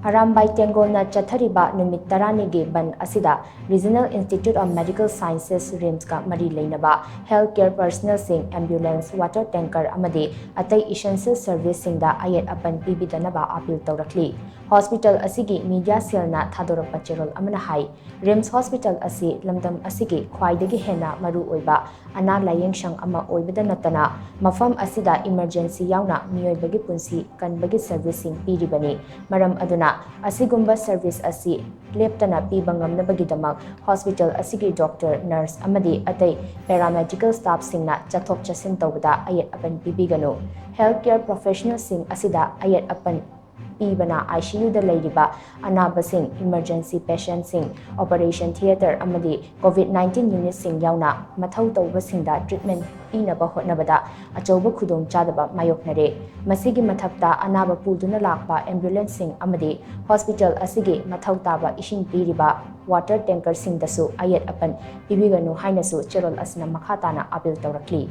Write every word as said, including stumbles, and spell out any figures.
ꯑꯔꯥꯝꯕꯥꯏ ꯇꯦꯡꯒꯣꯜꯅ ꯆꯠꯊꯔꯤꯕ ꯅꯨꯃꯤꯠ ꯇꯔꯥꯅꯤꯒꯤ ꯕꯟ ꯑꯁꯤꯗ Regional Institute of Medical Sciences, RIMSꯀ ꯃꯔꯤ ꯂꯩꯅꯕ health care personnelꯁꯤꯡ, ambulance, water tanker ꯑꯃꯗꯤ ꯑꯇꯩ essential serviceꯁꯤꯡꯗ ꯑꯌꯦꯠ ꯑꯄꯟ ꯄꯤꯕꯤꯗꯅꯕ appeal ꯇꯧꯔꯛꯂꯤ꯫ Hospital ꯑꯁꯤꯒꯤ media cellꯅ ꯊꯥꯗꯣꯔꯛꯄ ꯆꯦꯔꯣꯜ ꯑꯃꯅ ꯍꯥꯏ, RIMS hospital ꯑꯁꯤ ꯂꯝꯗꯝ ꯑꯁꯤꯒꯤ ꯈ꯭ꯋꯥꯏꯗꯒꯤ ꯍꯦꯟꯅ ꯃꯔꯨ ꯑꯣꯏꯕ ꯑꯅꯥ ꯂꯥꯌꯦꯡꯁꯪ ꯑꯃ ꯑꯣꯏꯕꯗ ꯅꯠꯇꯅ, ꯃꯐꯝ ꯑꯁꯤꯗ emergency ꯌꯥꯎꯅ ꯃꯤꯑꯣꯏꯕꯒꯤ ꯄꯨꯟꯁꯤ ꯀꯟꯕꯒꯤ serviceꯁꯤꯡ ꯄꯤꯔꯤꯕꯅꯤ꯫ ꯃꯔꯝ ꯑꯗꯨꯅ, ꯑꯁꯤꯒꯨꯝꯕ service ꯑꯁꯤ ꯂꯦꯞꯇꯅ ꯄꯤꯕ ꯉꯝꯅꯕꯒꯤꯗꯃꯛ hospital ꯑꯁꯤꯒꯤ doctor, nurse ꯑꯃꯗꯤ ꯑꯇꯩ paramedical staffꯁꯤꯡꯅ ꯆꯠꯊꯣꯛ ꯆꯠꯁꯤꯟ ꯇꯧꯕꯗ ꯑꯌꯦꯠ ꯑꯄꯟ ꯄꯤꯕꯤꯒꯅꯨ꯫ Health care professionalꯁꯤꯡ ꯑꯁꯤꯗ ꯑꯌꯦꯠ ꯑꯄꯟ ꯄꯤꯕꯅ ICUꯗ ꯂꯩꯔꯤꯕ ꯑꯅꯥꯕꯁꯤꯡ, emergency patientꯁꯤꯡ, operation theatre ꯑꯃꯗꯤ COVID nineteen unitꯁꯤꯡ ꯌꯥꯎꯅ ꯃꯊꯧ ꯇꯧꯕꯁꯤꯡꯗ treatment ꯄꯤꯅꯕ ꯍꯣꯠꯅꯕꯗ ꯑꯆꯧꯕ ꯈꯨꯗꯣꯡꯆꯥꯗꯕ ꯃꯥꯌꯣꯛꯅꯔꯦ꯫ ꯃꯁꯤꯒꯤ ꯃꯊꯛꯇ, ꯑꯅꯥꯕ ꯄꯨꯗꯨꯅ ꯂꯥꯛꯄ ambulanceꯁꯤꯡ ꯑꯃꯗꯤ hospital ꯑꯁꯤꯒꯤ ꯃꯊꯧ ꯇꯥꯕ ꯏꯁꯤꯡ ꯄꯤꯔꯤꯕ water tankerꯁꯤꯡꯗꯁꯨ ꯑꯌꯦꯠ ꯑꯄꯟ ꯄꯤꯕꯤꯒꯅꯨ ꯍꯥꯏꯅꯁꯨ ꯆꯦꯔꯣꯜ ꯑꯁꯤꯅ ꯃꯈꯥ ꯇꯥꯅ appeal ꯇꯧꯔꯛꯂꯤ꯫